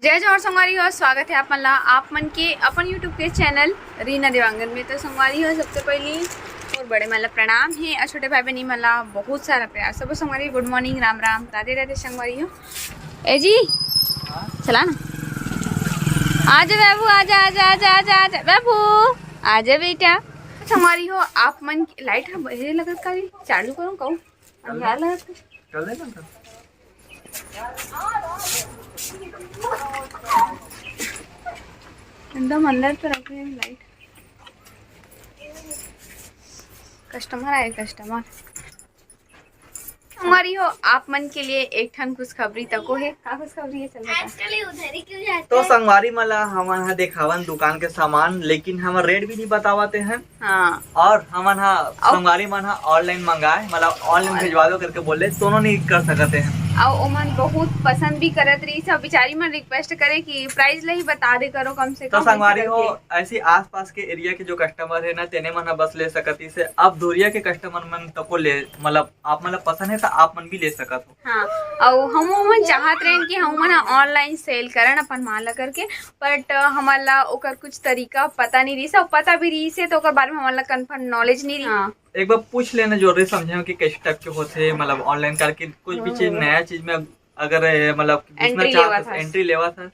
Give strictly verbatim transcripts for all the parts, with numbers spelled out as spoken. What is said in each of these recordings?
जय जोहार संगवारी हो, स्वागत है आप मन ला, आप मन के अपन YouTube के चैनल रीना देवांगन में। तो संगवारी हो, सबसे पहली मोर बड़े मन ला प्रणाम हे और छोटे भाई बहनी मन ला बहुत सारा प्यार। सब संगवारी गुड मॉर्निंग, राम राम, राधे राधे संगवारी हो। ए जी, चला ना, आजा बाबू, आजा, आजा, आजा, आजा, आजा बाबू, आजा बेटा। संगवारी हो, आप मन लाइट ह बहे लगत का, चालू करूँ कहूँ, अंधियार लगत का। एकदम अंदर तो रखे हैं लाइट। कस्टमर आए, कस्टमर। संगवारी हो, आप मन के लिए एक ठन खुशखबरी तको हे। का खुशखबरी हे, चल बता। आजकल ये उधर ही क्यों जाते तो हैं? संगवारी मन ला हमन ह देखावन दुकान के सामान, लेकिन हमर रेट भी नहीं बतावत हैं। हाँ। और हमन ह अउ संगवारी मन ह ऑनलाइन मंगाए, मतलब ऑनलाइन भेजवा दो करके बोले, दोनों नहीं कर सकते हैं। अउ ओमन बहुत पसंद भी करत रही, सब बेचारी मन रिक्वेस्ट करे कि प्राइस ला ही बता दे करो कम से तो कम, ऐसे संगवारी हो, करके। ऐसी आसपास के एरिया के जो कस्टमर है ना, तेने मन ह बस ले सकत ही से। अब दूरिया के कस्टमर मन तको ले, मतलब आप मन ला पसंद है तो आप मन भी ले सकत हो। हाँ, अउ हम मन चाहत रहेन कि हम मन ऑनलाइन सेल करन अपन माल ला करके, बट हमन ला ओकर कुछ तरीका पता नहीं रहिस, अउ पता भी रहिस हे तो ओकर बारे में हमन ला कन्फर्म नॉलेज नहीं रही। हाँ। एक बार पूछ लेना जरूरी समझे हो कि कैसे टाइप के होथे, मतलब ऑनलाइन करके कुछ भी चीज, हम्म। नया चीज में अगर, ए, मतलब घुसना एंट्री चाहत लेवत हस, हस। एंट्री लेवत हस,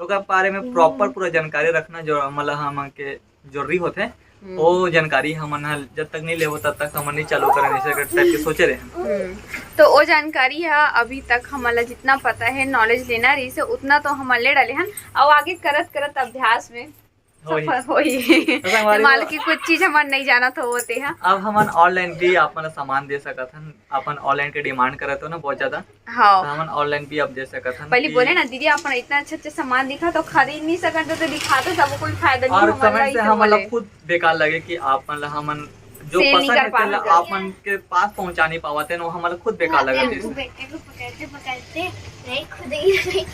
तो ओकर बारे में हम्म। प्रॉपर पूरा जानकारी रखना जो मतलब हमन के जरूरी होथे। हम्म। वो जानकारी हमन ह जब तक नहीं लेबो तब तक हमन नहीं चालू करन, ऐसे टाइप के सोचे रहे। हम्म। तो वो जानकारी ह अभी तक हमन ला जितना पता है, नॉलेज लेना रहिस हे, उतना तो हमन ले डाले हन, अउ आगे करत करत अभ्यास में होही। सफल होही। तो संगवारी मान लो हो, कि कुछ चीज हमन नहीं जानत हो होते हैं। अब हमन ऑनलाइन भी आप मन ला सामान दे सकत हन, अपन ऑनलाइन के डिमांड करत हो ना बहुत ज्यादा। हाँ। तो हमन ऑनलाइन भी अब दे सकत हन पहले कि बोले ना, "दीदी, आप मन इतना अच्छा अच्छा सामान दिखा तो खरीद नहीं सकत, तो दिखा तो सब कोई फायदा नहीं और हमन ला," कमेंट से ऐसे हमन ला बोले। खुद बेकार लगे कि आप मन ला हमन जो सेल नहीं पसंद कर है, तेला पावत है। आप मन के पास पहुंचा नहीं पावत है, वो हमन ला खुद बेकार हाँ, लगे। बेटे को पकड़ते पकड़ते नहीं, खुद ही नहीं।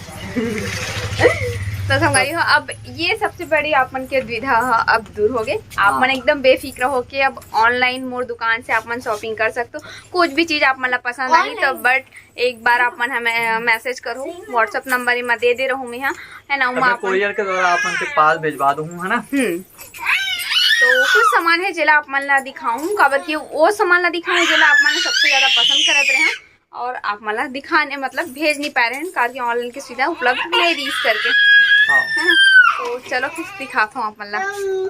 तो संगवारी हो, अब ये सबसे बड़ी आप मन के दुविधा ह अब दूर हो गए। आप मन हाँ। एकदम बेफिक्र हो के अब ऑनलाइन मोर दुकान से आप मन शॉपिंग कर सकते हो। कुछ भी चीज आप मन ला पसंद आई तो ऑनलाइन। बट एक बार आप मन हमें मैसेज करो, सही में। WhatsApp नंबर एमा दे दे रहूं मैं, हाँ, है ना, अगर आप मन कोरियर के द्वारा आप मन के पास भेजवा दूं, है ना? हम्म। तो कुछ सामान है जेला आप मन ला दिखाऊं, काबर कि वो सामान ला दिखाऊं जेला आप मन सबसे ज्यादा पसंद करत रहे हैं और आप मन ला दिखाने, मतलब भेज नहीं पाए रहे हैं, काबर कि ऑनलाइन के सुविधा उपलब्ध नहीं रहिस करके। हाँ। है ना? तो चलो कुछ दिखाता हूँ आप मन ला।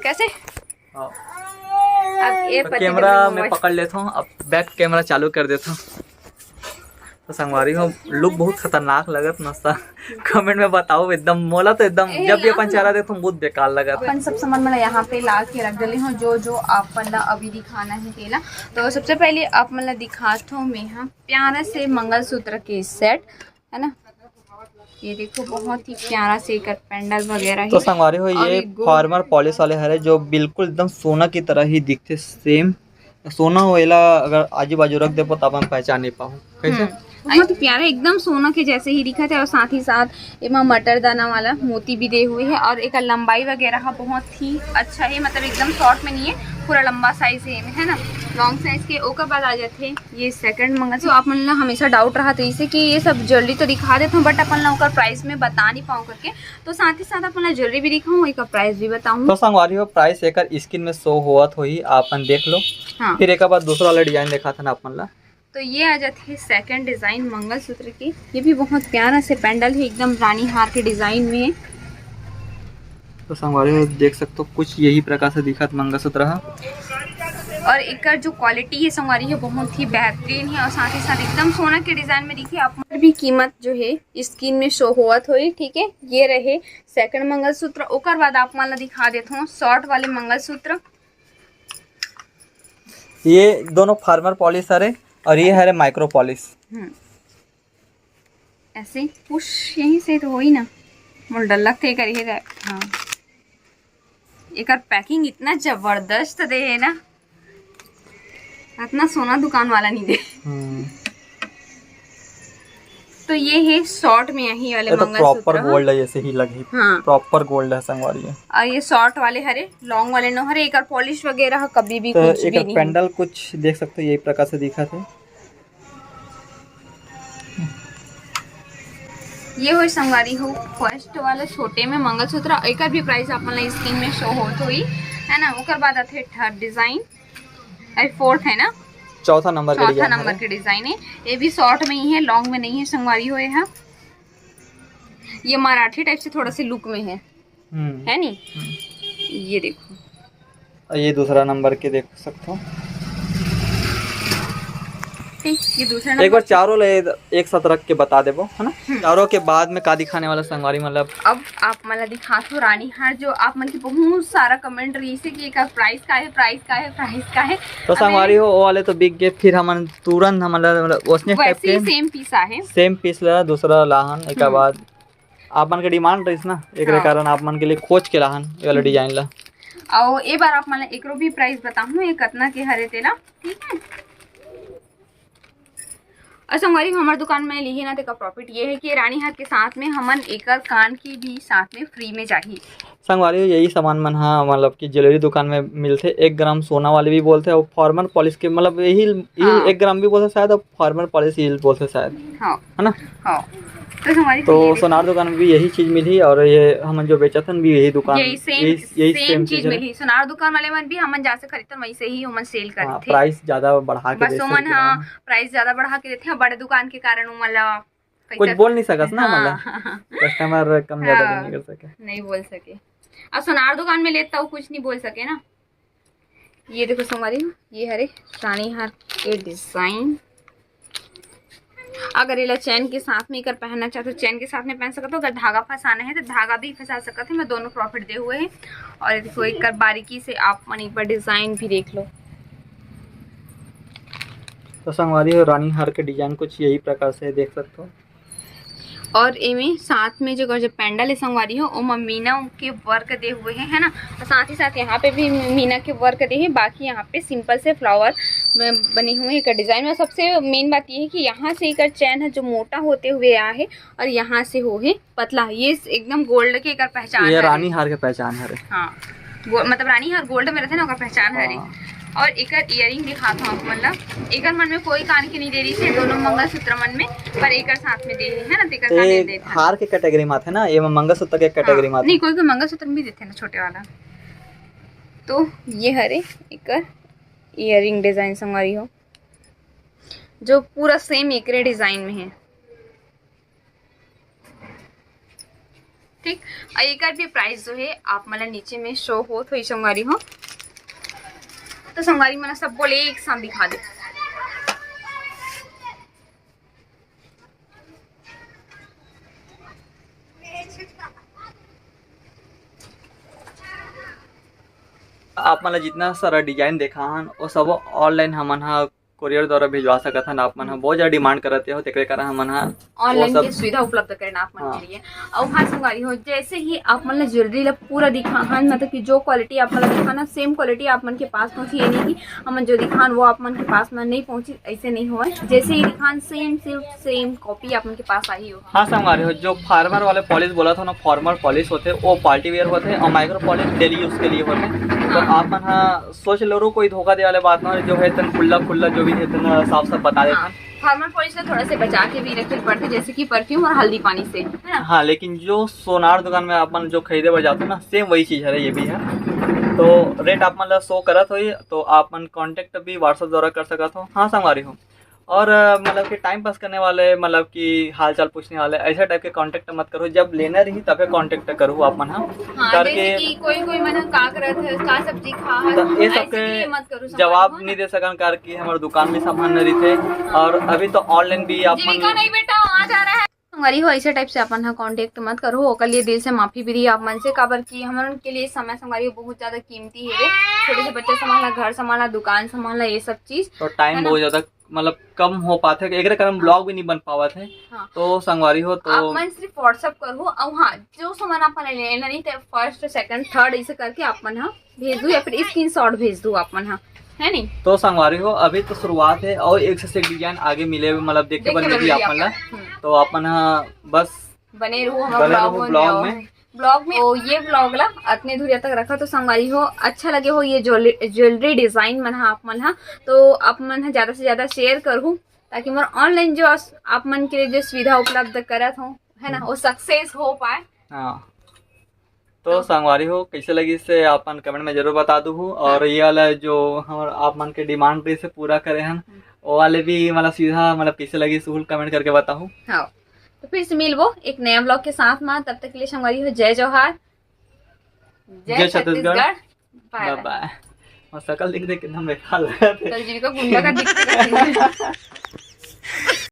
कैसे? हाँ। अब ये तो पति कैमरा देव मैं मोबाइल पकड़ लेता हूँ, अब बैक कैमरा चालू कर देता हूँ। तो संगवारी हो, लुक बहुत खतरनाक लगत मस्त। कमेंट में बताओ एकदम, मोला तो एकदम ए, जब भी यहाँ अपन ना। चेहरा देखो बहुत बेकार लगत है। अपन सब सामान मन ला यहाँ पे ला के रख डले हो, जो जो आप मन ला अभी दिखाना है तेला। तो सबसे पहले आप मन ला दिखात हो मैं यहाँ प्यारा से मंगलसूत्र के सेट, है ना? ये देखो, बहुत ही प्यारा से एकर पेंडल वगैरह तो है। संगवारी हो, और ये ये गोल्ड फॉर्मर पॉलिश वाले हरे, जो बिल्कुल एकदम सोना की तरह ही दिखते, सेम सोना हो। एला अगर आजू बाजू रख देबो, तो अपन पहचान नहीं पाओ कैसे। हम्म, बहुत ही प्यारा, एकदम सोना के जैसे ही दिखत है। और साथ ही साथ एमा मटर दाना वाला मोती भी दे हुए है। और एकर लंबाई वगैरह बहुत ही अच्छा है, मतलब एकदम शॉर्ट में नहीं है, पूरा लंबा साइज है, है ना, लॉन्ग साइज के। ओकर बाद आ जाते हैं ये सेकंड मंगल, तो आप मन ला हमेशा डाउट रहत रहिस हे कि ये सब ज्वेलरी तो दिखा देत हूँ, बट अपन ला ओकर प्राइस में बता नहीं पाऊँ करके। तो साथ ही साथ अपन ला ज्वेलरी भी दिखाऊँ, एकर प्राइस भी बताऊँ। तो संगवारी हो, प्राइस एकर स्क्रीन में शो होवत होही, आप मन देख लो। हाँ। फिर एकर बाद दूसरा वाला डिजाइन दिखात हन आप मन ला। तो ये आ जाते हैं सेकंड डिजाइन मंगलसूत्र की। ये भी बहुत प्यारा से पेंडल है, एकदम रानी हार के डिजाइन में है। तो संगवारी हो, देख सकते हो, कुछ यही प्रकार से दिखत मंगलसूत्र है। और एकर जो क्वालिटी है संगवारी, ये बहुत ही बेहतरीन है और साथ ही साथ एकदम सोना के डिजाइन में दिखे। आप भी कीमत जो है स्क्रीन में शो होवत होई, ठीक है। ये रहे सेकंड मंगलसूत्र। ओकर बाद आप मन ला दिखा देत हूँ शॉर्ट वाले मंगलसूत्र। ये दोनों फॉर्मर पॉलिश हरे और ये हरे माइक्रो पॉलिश। हम्म। ऐसे पुश यहीं से तो होई ना, मोर डर लगथे एकर ये रैक। हाँ, एकर पैकिंग इतना जबरदस्त दे है ना, इतना सोना दुकान वाला नहीं दे। हम्म। तो ये है शॉर्ट में यही वाले ये तो मंगलसूत्र प्रॉपर ह। गोल्ड है, जैसे ही लगे। हाँ। प्रॉपर गोल्ड है संगवारी है। और ये शॉर्ट वाले हरे, लॉन्ग वाले नो हरे, एकर पॉलिश वगैरह कभी भी तो कुछ भी एकर नहीं। पेंडल कुछ देख सकते हो, यही प्रकार से दिखत है। ये होय संगवारी हो फर्स्ट वाला छोटे में मंगलसूत्र, एकर भी प्राइस आप मन ला स्क्रीन में शो होत होही, है ना। ओकर बाद आथे थर्ड डिजाइन, अरे फोर्थ है ना, चौथा नंबर का चौथा डिजाइन नंबर है। के डिजाइन है। ये भी शॉर्ट में ही है, लॉन्ग में नहीं है संगवारी हो। ये हा, ये मराठी टाइप से थोड़ा से लुक में है, हम्म। है नी? ये देखो, और ये दूसरा नंबर के देख सकते हो। ठीक, ये दूसरा एक नंबर। बार चारों ले एक साथ रख के बता देबो, है ना? हम्म। चारों के बाद में का दिखाने वाला संगवारी, मतलब अब आप मन ला दिखात हो रानी हार, जो आप मन के बहुत सारा कमेंट रहिसे कि एकर प्राइस का है, प्राइस का है, प्राइस का है। तो संगवारी हो, वो वाले तो बिक गए, फिर हमन तुरंत हमन ला, मतलब, वैसने टाइप वैसे ही के सेम पीस आहे। सेम पीस ला दूसरा लाहन, एक हम्म। बाद आप मन के डिमांड रहिस ना, एकरे हाँ। कारण आप मन के लिए खोज के लाहन ये वाला हम्म। डिजाइन ला। और ए बार आप मन ला एकरो भी प्राइस बताहूँ, ये कतना के हरे तेला, ठीक है। और संगवारी, हमर दुकान में लिहे ना, तेकर प्रॉफिट ये है कि रानी हार के साथ में हमन एकर कान की भी साथ में फ्री में जाही। संगवारी हो, यही सामान मन हा, मतलब कि ज्वेलरी दुकान में मिलथे। एक ग्राम सोना वाले भी बोलथे और फॉर्मल पॉलिश के, मतलब यही यही हाँ। एक ग्राम भी बोलथे शायद, और फॉर्मल पॉलिश यही बोलथे शायद, हाँ, है ना? हाँ। तो संगवारी हो, तो ये देखो। सोनार दुकान में भी यही चीज मिलही और ये हमन जो बेचत हन भी यही दुकान, यही सेम, यही, यही सेम सेम चीज चीज है। मिलही। सोनार दुकान वाले मन भी हमन जहाँ से खरीदथन वैसे ही ओमन सेल हाँ, करथे। प्राइस ज्यादा बढ़ा के बस दे ओमन सकते हा हैं। प्राइस ज्यादा बढ़ा के देथे, बड़े दुकान के कारण ओमन ला कुछ कैसे बोल नहीं सकस ना, हाँ। मतलब कस्टमर कम ज्यादा भी हाँ। नहीं कर सके। नहीं बोल सके। अब सोनार दुकान में लेता हूँ, कुछ नहीं बोल सके ना। ये देखो संगवारी, ये हरे रानी हार के डिजाइन। अगर एला चैन के साथ में एकर पहनना चाहते हो, चैन के साथ में पहन सकते हो। अगर धागा फंसाना है तो धागा भी फंसा सकते हैं, मैं दोनों प्रॉफिट दे हुए हैं। और देखो एकर बारीकी से आप मन एक बार डिजाइन भी देख लो। तो संगवारी हो, रानी हार के डिजाइन कुछ यही प्रकार से देख सकते हो। और एमे साथ में जो जो पैंडल है संगवारी हो, ओमा मीना के वर्क दे हुए हैं, है ना। और साथ ही साथ यहाँ पे भी मीना के वर्क दे हैं, बाकी यहाँ पे सिंपल से फ्लावर में बने हुए एक डिजाइन में। सबसे मेन बात ये है कि यहाँ से एकर चैन है जो मोटा होते हुए आया है और यहाँ से हो है पतला। ये एकदम गोल्ड के एकर पहचान ये है। रानी हार के पहचान हरे। हाँ, गो-, मतलब रानी हार गोल्ड में रहते ना, ओकर पहचान हरे। हाँ। और एकर इयरिंग दिखात हूँ आप मन ला। एकर मन में कोई कान के नहीं दे रही है, दोनों मंगलसूत्र मन में, पर एकर साथ में दे है ना, तेकर तो कान ये नहीं देता। हार के कैटेगरी में आथे ना, ये मंगलसूत्र के कैटेगरी में हाँ, आथे। नहीं, कोई कोई मंगलसूत्र भी देते हैं ना छोटे वाला। तो ये हरे एकर इयरिंग डिजाइन संगवारी हो, जो पूरा सेम एकरे डिजाइन में है। ठीक, और एकर भी प्राइस जो है आप मन ला नीचे में शो होत होही संगवारी हो। तो संगवारी मन सब बोले एक साथ दिखा दे। आप मन ला जितना सारा डिजाइन देखा हन, वो सब ऑनलाइन हमन हा कोरियर द्वारा भिजवा सकत हन। आप मन हा बहुत ज्यादा डिमांड करत हो, तेकरे कारण हमन हा ऑनलाइन सब की सुविधा उपलब्ध करना आप मन हाँ। के लिए। और हाँ संगवारी हो, जैसे ही आप मन ला ज्वेलरी ला पूरा दिखा हन, मतलब कि जो क्वालिटी आप मन ला दिखाना, सेम क्वालिटी आप मन के पास पहुंची। ये नहीं कि हमन जो दिखान वो आप मन के पास में नहीं पहुंची, ऐसे नहीं होय। जैसे ही दिखान सेम सिर्फ सेम कॉपी आप मन के पास आई हो। हाँ संगवारी हो, जो फॉर्मल वाले पॉलिश बोला था ना, फॉर्मल पॉलिश होते, वो पार्टी वियर होते और माइक्रो पॉलिश डेली यूज के लिए होते। तो हाँ। आप मन हा सोच लो रू, कोई धोखा दे वाले बात ना हो, जो है तन खुल्ला खुल्ला जो भी है तन साफ साफ बता देते हाँ, हैं। फॉर्मल पॉलिश ला थोड़ा से बचा के भी रखे पड़ते, जैसे कि परफ्यूम और हल्दी पानी से, है ना। हाँ, लेकिन जो सोनार दुकान में अपन जो खरीदे बर जाते ना, सेम वही चीज है, ये भी है। तो रेट आप मन ला शो करत होही, तो आप मन कॉन्टेक्ट भी WhatsApp द्वारा कर सकत हो। हाँ संगवारी हो, और अ, मतलब कि टाइम पास करने वाले, मतलब कि हाल चाल पूछने वाले, ऐसे टाइप के कॉन्टेक्ट मत करो। जब लेना रही तबे कॉन्टेक्ट करो आप मन हा। हाँ, करके जैसे कि कोई कोई मन का करत है, का सब्जी खा है, तो ये ऐसे सब के के लिए मत करो संगवारी जवाब हो, है नहीं ना? दे सकन, कार कि हमर दुकान में सामान नहीं रहिथे, और अभी तो ऑनलाइन भी आप मन जीविका नहीं बेटा, आ जा रहा है। संगवारी हो, ऐसे टाइप से अपन हा कॉन्टेक्ट मत करो, ओकर लिए दिल से माफी भी रही आप मन से, काबर कि हमन के लिए समय संगवारी हो बहुत ज्यादा कीमती है। छोटे से बच्चे संभालना, घर संभालना, दुकान संभालना, ये सब चीज। तो टाइम है ना? बहुत ज्यादा मतलब कम हो पाथे, एकरे कारण ब्लॉग भी नहीं बन पावत है। हाँ। तो संगवारी हो तो आप मन सिर्फ WhatsApp करो, और हाँ, जो सामान आप मन लेना नहीं तो फर्स्ट, सेकंड, थर्ड ऐसे करके आप मन हा भेज दो, या फिर स्क्रीनशॉट भेज दो आप मन हा, है नहीं? तो संगवारी हो, अभी तो शुरुआत है और एक से एक डिजाइन आगे मिले, मतलब देखे देखे बर मिली मिली आप मन ला। आप मन। हम्म। तो आप मन हा बस बने रहो हमारे बने ब्लॉग रहो में, ब्लॉग ब्लॉग में। में। तो ये ब्लॉग ला अतने दूरिया तक रखा तो संगवारी हो, अच्छा लगे हो ये ज्वेलरी, ज्वेलरी डिजाइन मन हा आप मन हा, तो आप मन हा ज्यादा से ज्यादा शेयर करू, ताकि मोर ऑनलाइन जो अस-, आप मन के लिए जो सुविधा उपलब्ध करत हो, है ना, वो सक्सेस हो पाए। हाँ। तो संगवारी हो, कैसे लगिस हे आप मन कमेंट में जरूर बता दू। और ये वाला जो हमर आप मन के डिमांड रहिस हे पूरा करे हन, वो वाले भी मतलब सीधा मतलब कैसे लगिस हे कमेंट करके बताहू। हाँ, तो फिर से मिलबो एक नया ब्लॉग के साथ में। तब तक के लिए संगवारी हो, जय जोहार, जय छत्तीसगढ़। बाय बाय बाय। और शकल देख देख के एकदम बेकार लगा थे। कल जिनको गुंडा का दिखते